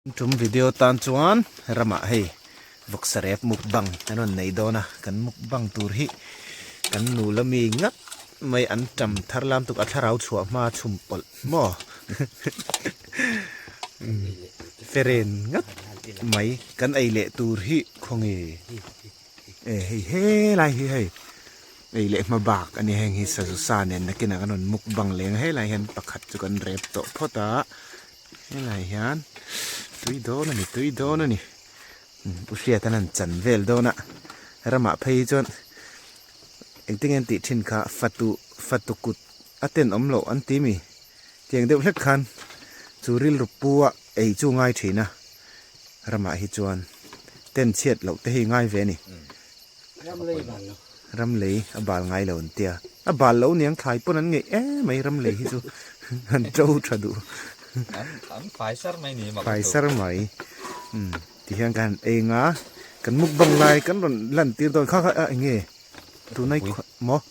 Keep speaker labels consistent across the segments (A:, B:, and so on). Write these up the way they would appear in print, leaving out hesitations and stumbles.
A: Tum video tan chuan ramah hei vawksa rep mukbang an rawn nei dawn a, kan mukbang tur hi kan nula mi ngat mai an tam thar lam tuk a thlarau chhuah hma chhum pawlh maw feren ngat mai kan ei leh tur hi khawnge e hei helai hi hei ei leh hma bak a ni heng hi sazu sa nen nakinah kan rawn mukbang leng a helai hian pakhat chu kan rep tawh phawt a. Helai hian tui dawn a ni tui dawn a ni Pu Hriatan an chan vel dawn a ramah phei hi chuan engtin nge an tih thin kha fatu fatu kut a tenawm loh an ti mi tiang deuh hlek khan chu rilru pu a ei chu ngai thin a ramah hi chuan ten chhiat loh te hi ngai ve a ni ram lei a bal ngai lo an tia a bal lo niang thlai pawn an ngeih em mai ram lei hi chu an to tha duh
B: an fai sar mai ni
A: fai sar mai um ti hian kan eng a kan mukbang lai kan rawn lan tir dawn kha kha a eng nge tunai maw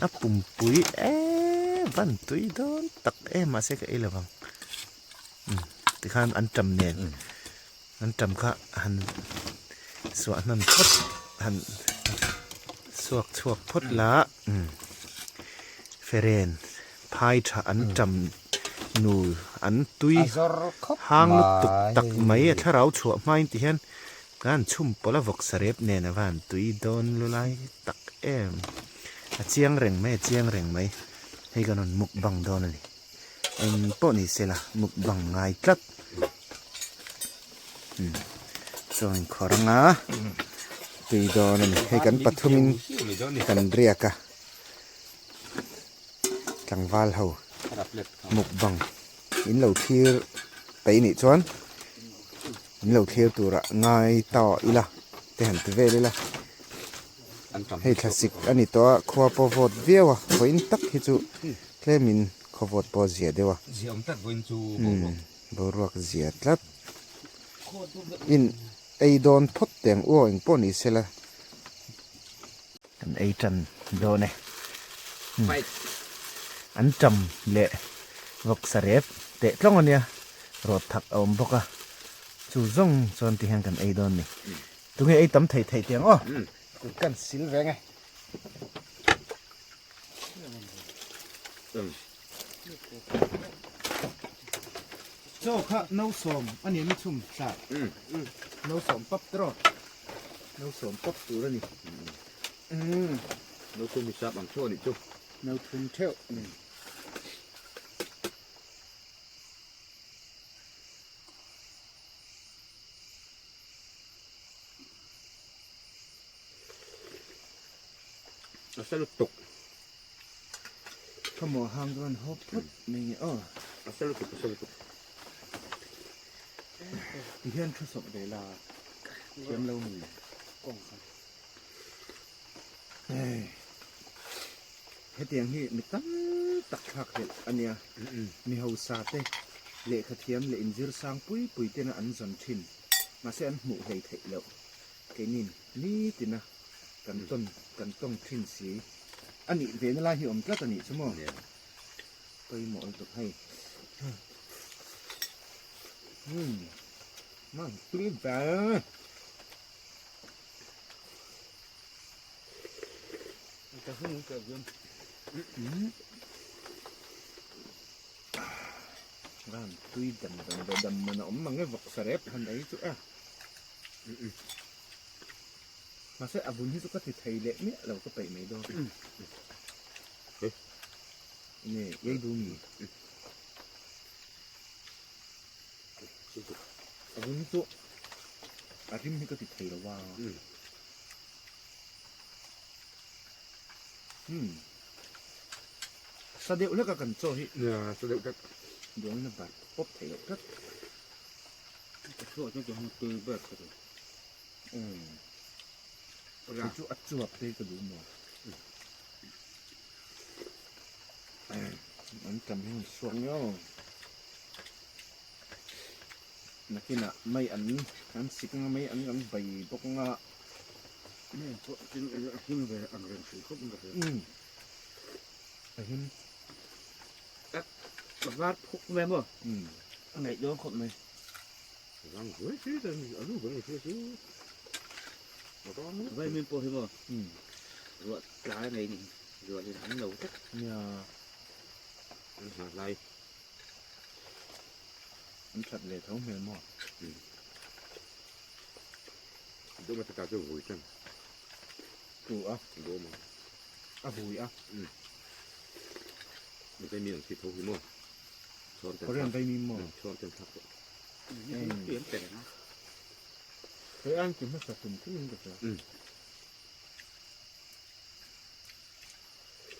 A: a pumpui em van tui dawn tak em mahse ka ei lovang um tikhan an tam nen. An tam kha han suah hnan phawt han suak chhuak phawt la feren phai tha an tam nul an tui hang lutuk tak mai a thlarau chhuah hmain ti hian kan chhum pawlh a vawk sarep nen a van tui dawn lu lai tak em a chiang reng mai a chiang reng mai hei kan rawn mukbang dawn a ni. Eng pawh ni se la mukbang ngai tlat. Umm chuan khawr anga tui dawn a ni. Hei kan pathumin kan riak a tlangval ho mukbang in lo thlir peih nih chuan in lo thlir turah ngai ta ila te han ti vel ila. Hei thlasik a ni tawh a khua pawh vawt viau a vawiin tak hi chu tlemin khaw vawt pawh a zia deuh a boruak zia tlat in ei dawn phawt teh ang u aw eng pawh ni sela kan ei tan dawn e an tam leh vawksa rep teh tlawng a nia rawt thak a awm bawk a chu zawng chuan ti hian kan ei dawn a ni. Tunge ei tam thei thei tiang aw. Kut kan sil reng e. Chaw kha no sawm a ni mi chhum tla. No sawm pap tro. No sawm pap tur a ni.
B: No thum hi sap ang theuh a nih chu.
A: No thum theuh.
B: A sa lutuk.
A: Khawmaw hang chuan hawp phawt mai nge aw.
B: A sa lutuk a sa lutuk.
A: Ti hian thu sawp ve la thiam lo mi. Hetiang hi mi tam tak thlak hlelh a nia. Mi hausa te lehkha thiam leh inzir sang pui pui tena an zawn thin. Mahse an hmuh hlei theih loh. Keinin nitina kan tawn kan tawng thin si. A nih ve na lai hi awm tlat a nih chu maw? Pawimawh lutuk hei. Umm man tui ber. Ran tui dam dam ve dam man a awm mang e vawk sarep han ei chu e. Mahse a vun hi chu ka ti thei leh miah lo ka peih mai dawn. Nge ei duh mi? A vun hi chu a rim hi ka ti thei lo a. Umm sa deuh hlek a kan chaw hi.
B: Nia sa deuh tlat.
A: Duangin a bar pawp theih loh tlat.
B: Ka chhuah chuan chu hang tui ber ka ti.
A: Umm kei chu a chuap te ka duh maw. An tam hi an suak miau. Nakinah mai an an sik anga mai an an bai bawk anga.
B: A him ve ang reng hrih khawp in ka hria.
A: Umm a him.
B: A var phuk mai maw? A ngaih dawn khawp mai. Vaimin pawh hi maw ruah tlai mai ni ruah in an lo tlat.
A: Nia
B: an hah lai
A: an that leh tho hmel maw.
B: Dawma te ta chu vui tan.
A: Tu a.
B: Dawma.
A: A vui a.
B: Vaimin an thi tho hi maw.
A: Korean vaimin maw.
B: Chhuan ten thak tawh.
A: Hei an ti hmasa tum tum in ka hria.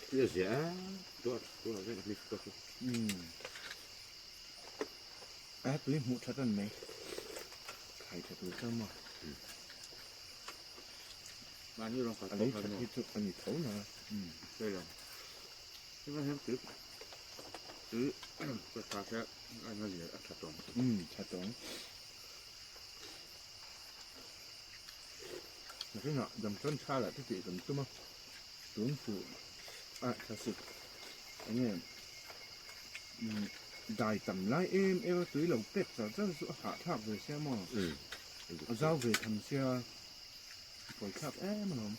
B: Tia zia a, tuah tuah vek a mi ka chu.
A: A tui hmuh that an mai. Khai tha tur chuan maw.
B: Mahni rawng kal
A: A lei that hi chu a ni tho na.
B: Hei lo. Hei hian tui tui ka tha se a na lian a tha tawng.
A: Tha tawng. Nakinah dam chuan tha lah te tih kan tum a, tun chu a tha sik enge dai tam lai em em a tui lo pek char char chu a hahthlak ve sia maw a zau ve tham sia a pawi thlak em alawm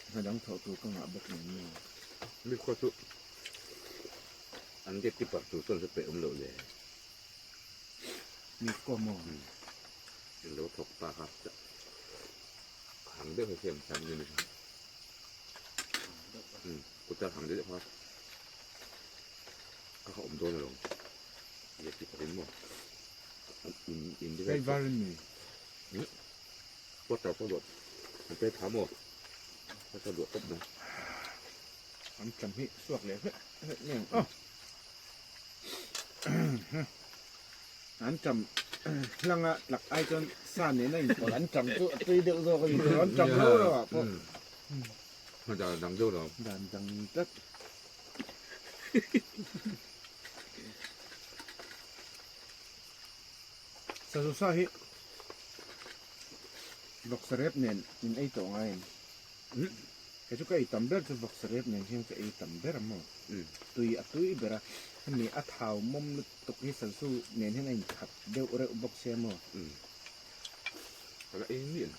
A: hna dang thawh tur ka ngah bawk nen maw.
B: Mi khua chu an gate keeper tur chuan hre peih awm loh le.
A: Mi khua maw.
B: Eng lo thawk ta kha hang deuh hi siam thiam ni kut a hang deuh kha ka kha awm dawn alawm gate keeper in maw in in
A: hei var in mi
B: quarter pawh luah an pe tha maw quarter luah tawp mai
A: an tlam hi suak leh hlek hlek mai ang aw an ṭam hlanga tlak ai chuan sa nena inpawlh an ṭam chu a tui deuh zawk a ni tawh an ṭam lo lo ah pawh
B: dan dang deuh lo
A: dan dang tlat sazu sa hi vawksa rep nen in ei tawh ngai em Kei chu ka ei tam ber chu vawksa rep nen hian ka ei tam ber a maw. Tui a tui ber a, hemi a thau mawm lutuk hi sazu nen hian a inkhat deuh reuh bawk sia maw.
B: Ka la ei miah lo.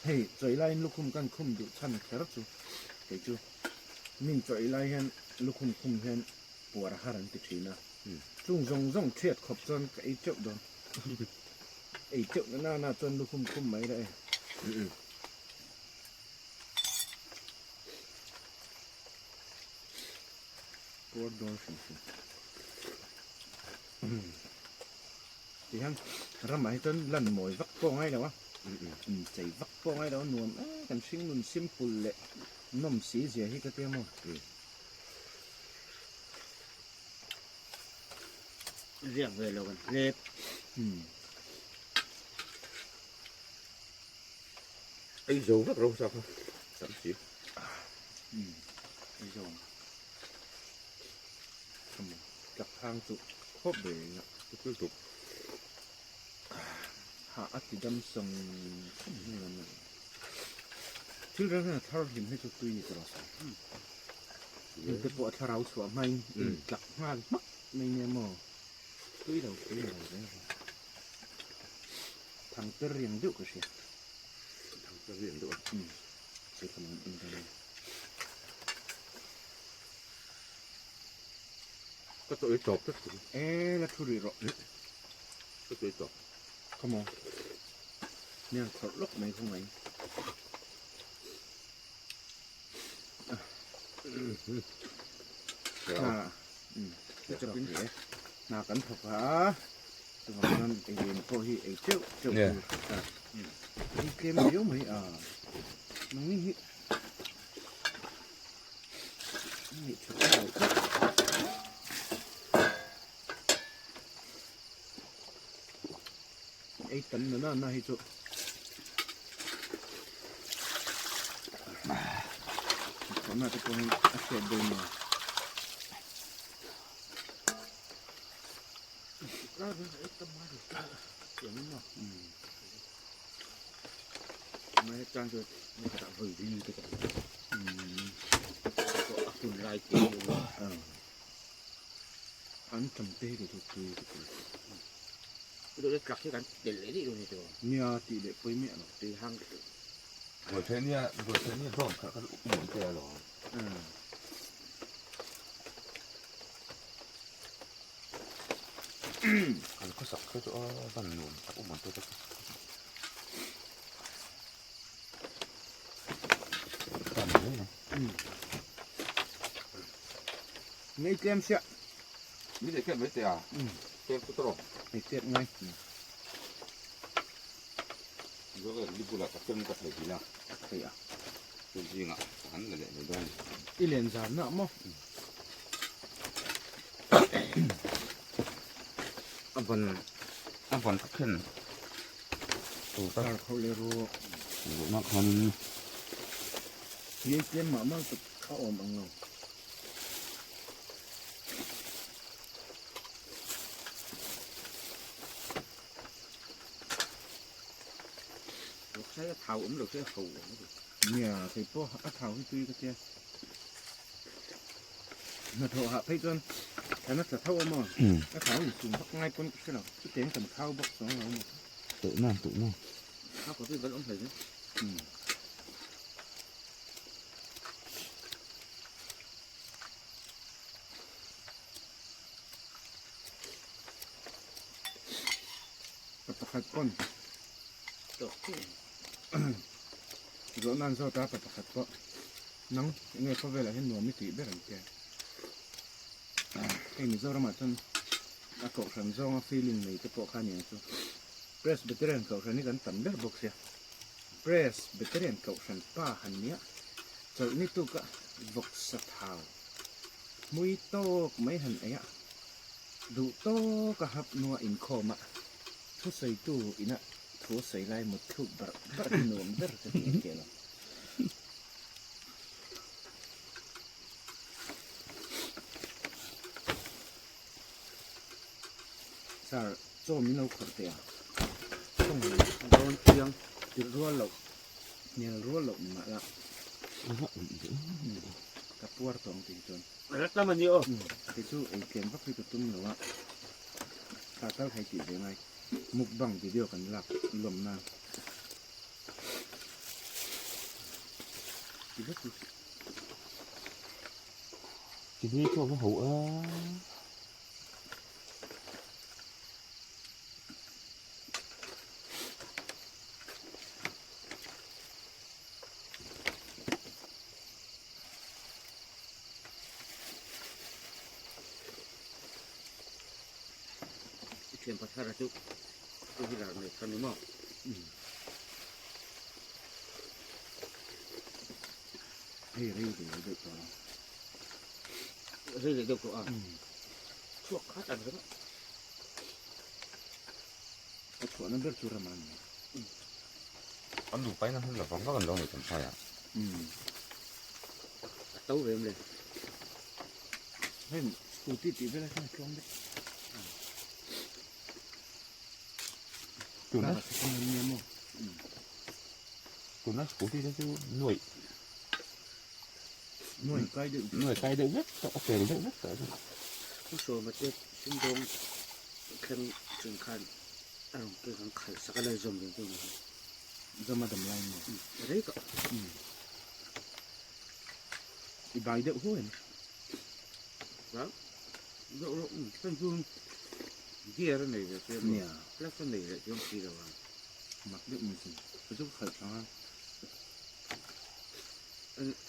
A: Hei chawi laiin lukhum kan khum duh chhan kher chu kei chu min chawi lai hian lukhum khum hian puar har an ti thin a. Chung zawng zawng thiat khawp chuan ka ei teuh dawn. Ei teuh na na na chuan lukhum khum mai la e. Puar dawn hrim hrim. Ti hian ramah hi chuan lan mawi vak pawh ngai lo a. Inchei vak pawh ngai lo a nuam e. Kan hringnun simple leh nawm si zia hi ka tia maw.
B: Riak ve lo kan hlep. Ei zo vek ro sa kha tam si.
A: Ei zo. Tlak hang chu khawp ve ina.
B: Chu tuk.
A: Ha a ti dam sawng sawng mai lam. Thil reng reng a thar hlim hi chu tui ni tawh sa. Hengte pawh a thlarau chhuah hmain intlak nghal hmak mai nia maw? Tui lo tui lo reng reng. Thang per riang deuh ka hria.
B: Thang per riang deuh a.
A: Umm chu ka lo en dawn a.
B: Ka chaw ei tawp tlat tawh.
A: E la thu rih rawh.
B: Ka chaw ei tawp.
A: Come on. Niang khawrh lawk mai khawngaih. Hna kan thawk a, chuvang chuan eilen pawh hi ei teuh teuh tur a ei tlem viau mai a, nangni hi ngaih tha tawh lo tlat. Ei tam na na na hi chu Thawhna te pawh hi a hriat dawn maw.
B: Mai chang chu ni khatah vawi li te ka Tunlai tih a ni a.
C: An tam te hi ka chu tui ka ti.
B: Duh leh tlak hi kan telh leh daih dawn ni tawh.
C: Nia tih leh pawi miah lo.
B: Tui hang
D: Buaithei nia buaithei nia dawn kha ka nuam te alawm. Kan khawsak kha chu a van nuam tak awm ang te chu.
C: Ngei tlem sia.
D: Mi leh tlem mai te a. Tlem chu tawrh.
C: Ngei tlem ngai.
D: Li bulah ka tlem ka thei thin a.
C: Thei a.
D: Chu zingah an la leh mai dawn.
C: I len zan na maw?
D: A ban a ban ka khen.
C: Tar kho le ru.
D: Luhna khan.
C: Ngei tlem mah mah chu kha awm ang lo.
B: Sai a thau awm lo se ho awm lo.
C: Nia, kei pawh a thau hi tui ka tia. Hnathawh hah phei chuan kan a tla tho a maw? A thau insum vak ngai pawn ka hre lo. Chutiang kan thau bawk chuang lo maw?
D: Tawh na, tawh na.
B: Thau ka tui van awm hlei
C: zel. Ka pakhat pawn zawhna an zawt a pa pakhat pawh nang enge khawvelah hian nuam i tih ber ang che hei Mizoramah chuan a kohhran zawnga feeling nei te pawh kha a ni ang chu Presbyterian kohhran hi kan tam ber bawk sia Presbyterian kohhran pa han nia chawlhni tuka vawksa thau hmui tawk mai han ei a duh tawka hap nua inkhawm a thusawitu ina thu sawi lai mut thluk barh barh hi nuam ber ka ti ang tih lo. Sir, chaw min lo khawrh teh a. Tawng dawn chiang tirh rual loh, hnial rual loh ni mah la. Ka puar tawh ang tih hi chuan.
B: Rat lam a ni aw.
C: Kei chu ei tlem vak hi ka tum lo a. Kha tal khai tih ve ngai. Mukbang video kan lak lawm nan. Ti vek u.
D: Ti hi chu a va ho a.
B: I thian pathar a chu two wheeler nei kha ni maw?
C: Hei rei ve deuh tawh a.
B: Rei leh deuh tawh a. Chhuak khat an reng a.
C: A chhuahna ber chu ram a ni.
D: An duh paina hun lovang vak an lo nei tam phai a.
B: A to ve em le.
C: Hei scooty tih vel a hian a tluang daih.
D: Tuna tuna scooty te chu nuaih
C: nuaih kai deuh
D: nuaih kai deuh vek tawh a fel deuh vek tawh chu.
B: Pu Sawma te sumdawng thleng thin khan a rawn keng ang khalh sak a la zawm reng tawh mai.
C: Zawm a dam lai maw?
B: Rei tawh.
C: I bai deuh hu em?
B: Deuh rawh heng chu gear a nei ve che maw?
C: Nia.
B: Clutch a nei leh chuang si lo a.
C: Mak deuh mai sin. Ka chu khalh thang a.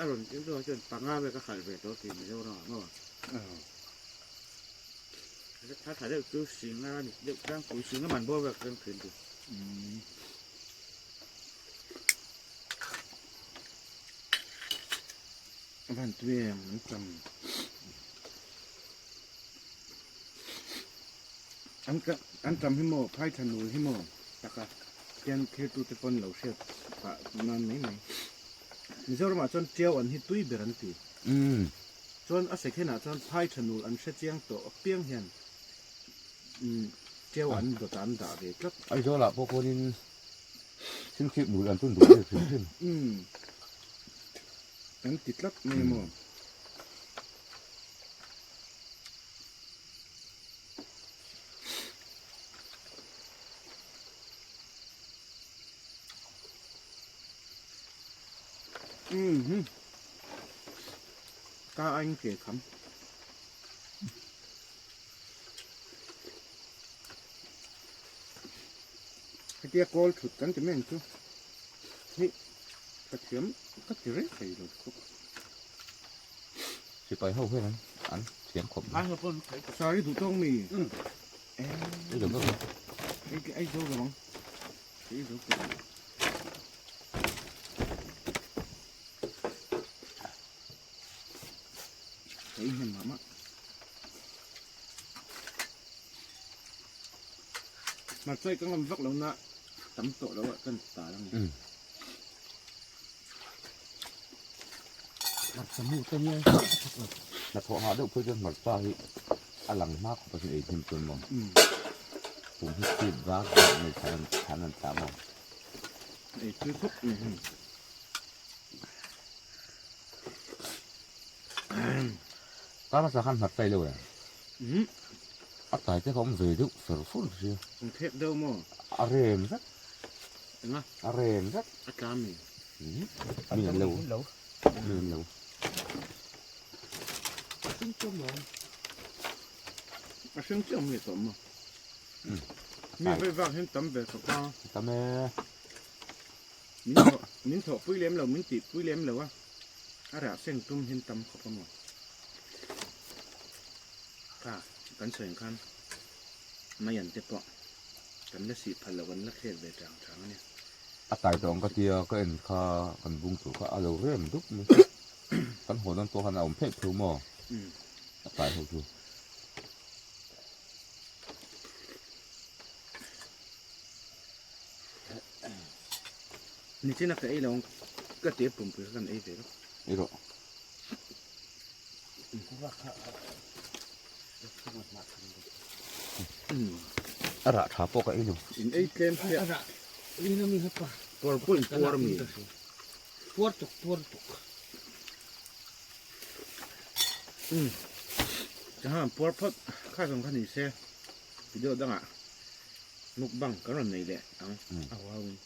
B: A rawn tir deuh ah chuan panga vel ka khalh ve tawh tih Mizoram ah maw? Tha tha deuh chu singa ni deuh tlangpui singa man bawr vel ka keng thin tu.
C: A van tui em an tam an ka an tam hi maw phai tha nul hi maw taka tian thirtu te pawn lo hriat pah nan mai mai Mizoramah chuan tiau an hi tui ber an ti chuan a second ah chuan phai tha nul an hre chiang tawh apiang hian tiau an dawt ah an dah ve tlat.
D: Aizawl ah pawh kawnin thil khip nul an tun duh ve hrim hrim.
C: An ti tlat mai maw. Mhm. Ka anh ke kham. Hetia kawl thut kan ti mai ang chu. Hei ka thiam ka ti reng thei lo khawp.
D: Sipai ho hian an thiam khawp mai.
C: Sari duh tawk mi.
D: Ei lo vek.
C: Ei ei zo lo ang. Ei zo lo. Ei hnem mah mah. Hmarchawi ka ngam vak lo na tam tawh lo ah kan ta lang e.
B: Hmarcha mu te nia.
D: Hnathawh hah deuh phei chuan hmarcha hi a lang hma khawp asin ei hnem chuan maw. Pum hi chhit vak vak mai chhan chhan an tla maw.
C: Ei tui khawp mai hei.
D: Kar hmasa khan hmarcha i lo em? A tai te kha awm ve deuh fer fur sia.
C: An thek deuh maw?
D: A rem vek.
C: Enga?
D: A rem vek.
C: A tla mi?
D: Mi an lo. Mi an lo.
C: A hring chiah mi tawh maw? Mi vei vak hian tam ve khawp a.
D: Tam e.
C: Min thawh min thawh pui lem lo min tih pui lem lo a. A rah seng tum hian tam khawp a maw? Kha kan sawi ang khan maian te pawh kan la sih phal loh kan la khel ve chang chang a nia.
D: A tai tawh ang ka tia ka en kha kan bung tur kha a lo rem dup mai kan haw dawn pawh khan a awm pheih pheuh maw a tai ho chu.
C: Nichina ka ei lo ang ka tir pumpui kha kan ei ve rawh.
D: Ei rawh. A rah tha pawh ka ei lo.
C: In ei tlem chiah.
B: A rah in ami hapa.
C: Puar pawh in puar ami.
B: Puar tuk puar tuk.
C: Um. Chahan puar phawt kha zawng kha ni se video dangah mukbang kan rawn nei leh ang a huau in.